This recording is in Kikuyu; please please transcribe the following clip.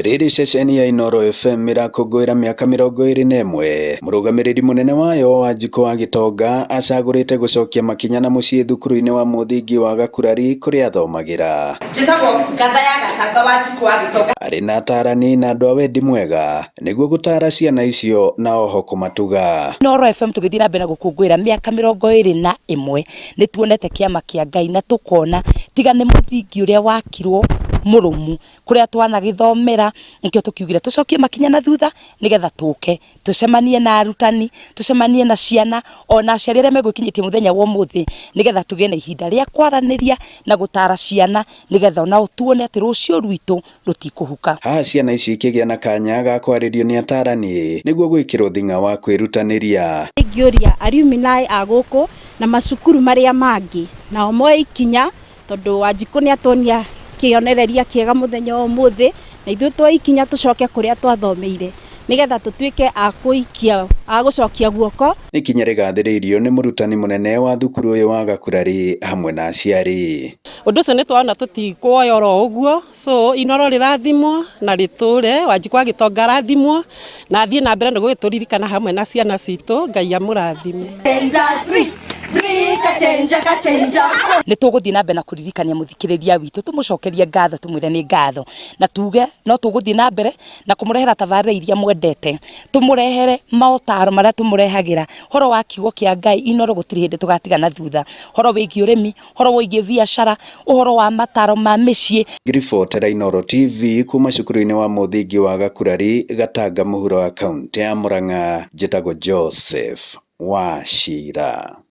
Rĩrĩ ceceni ya Inooro FM ĩrakũngũĩra mĩaka 21, mũrũgamĩrĩri mũnene wayo Wanjikũ wa Gĩtonga acagũrĩte gũcokia makinya na mũciĩ thukuru-inĩ wa mũthingi wa Gakurari kũrĩa athomagĩra. Njĩtagwo Ngatha ya Gatanga Wanjikũ wa Gĩtonga. Arĩ na atarani na andũ a wendi mwega nĩguo gũtara ciana icio na oho kũmatuga. Inooro FM tũgĩthiĩ na mbere na gũkũngũĩra mĩaka 21 nĩ tuonete kĩama kĩa Ngai na tũkona tiga nĩ mũthingi ũrĩa wakirwo mũrũmu kũrĩa twanagĩthomera nĩkĩo tũkiugire tũcokie makinya na thutha nĩgetha tũke tũcemanie na arutani, tũcemanie na ciana ona aciari arĩa megwĩkinyĩtie mũthenya wa ũmũthĩ nĩgetha tũgĩe na ihinda rĩa kwaranĩria na gũtara ciana nĩgetha onao tuone atĩ rũciũ rwitũ rũtikũhuka. Haha ciana ici ikĩgĩa na kanya ga kwarĩrio nĩ atarani nĩguo gwĩkĩrwo thing'a wa kwĩrutanĩria. Ingĩũria alumni a gũkũ na macukuru marĩa mangĩ nao moe ikinya tondũ Wanjikũ nĩ atuonia kĩonereria kĩega mũthenya wa ũmũthĩ na ithuĩ tuoe ikinya tũcoke kũrĩa twathomeire nĩgetha tũtuĩke a kũikia a gũcokia guoko. Nĩ ikinya rĩgathĩrĩirio nĩ mũrutani mũnene wa thukuru ũyũ wa Gakurari hamwe na aciari. Ũndũ ũcio nĩ twona tũtikuoya oro ũguo, so Inooro rĩrathimwo na rĩtũre, Wanjikũ wa Gĩtonga arathimwo na athiĩ na mbere nĩ gũgĩtũririkana hamwe na ciana citũ, Ngai amũrathime. Nĩ tũgũthiĩ na mbere na kũririkania mũthikĩrĩria witũ, tũmũcokerie ngatho, tũmwĩre nĩ ngatho, na tuge no tũgũthiĩ na mbere na kũmũrehera tabarĩra iria mwendete, tũmũrehere maũtaro marĩa tũmũrehagĩra, ũhoro wa kiugo kĩa Ngai, Inooro gũtirĩ hĩndĩ tũgatigana thutha, ũhoro wĩgiĩ ũrĩmi, ũhoro wĩgiĩ biacara, ũhoro wa mataro ma mĩciĩ. Ngĩribotera Inooro TV kuma cukuru-inĩ wa mũthingi wa Gakurari, Gatanga mũhuro wa kauntĩ ya Murang'a, njĩtagwo Joseph Wachira.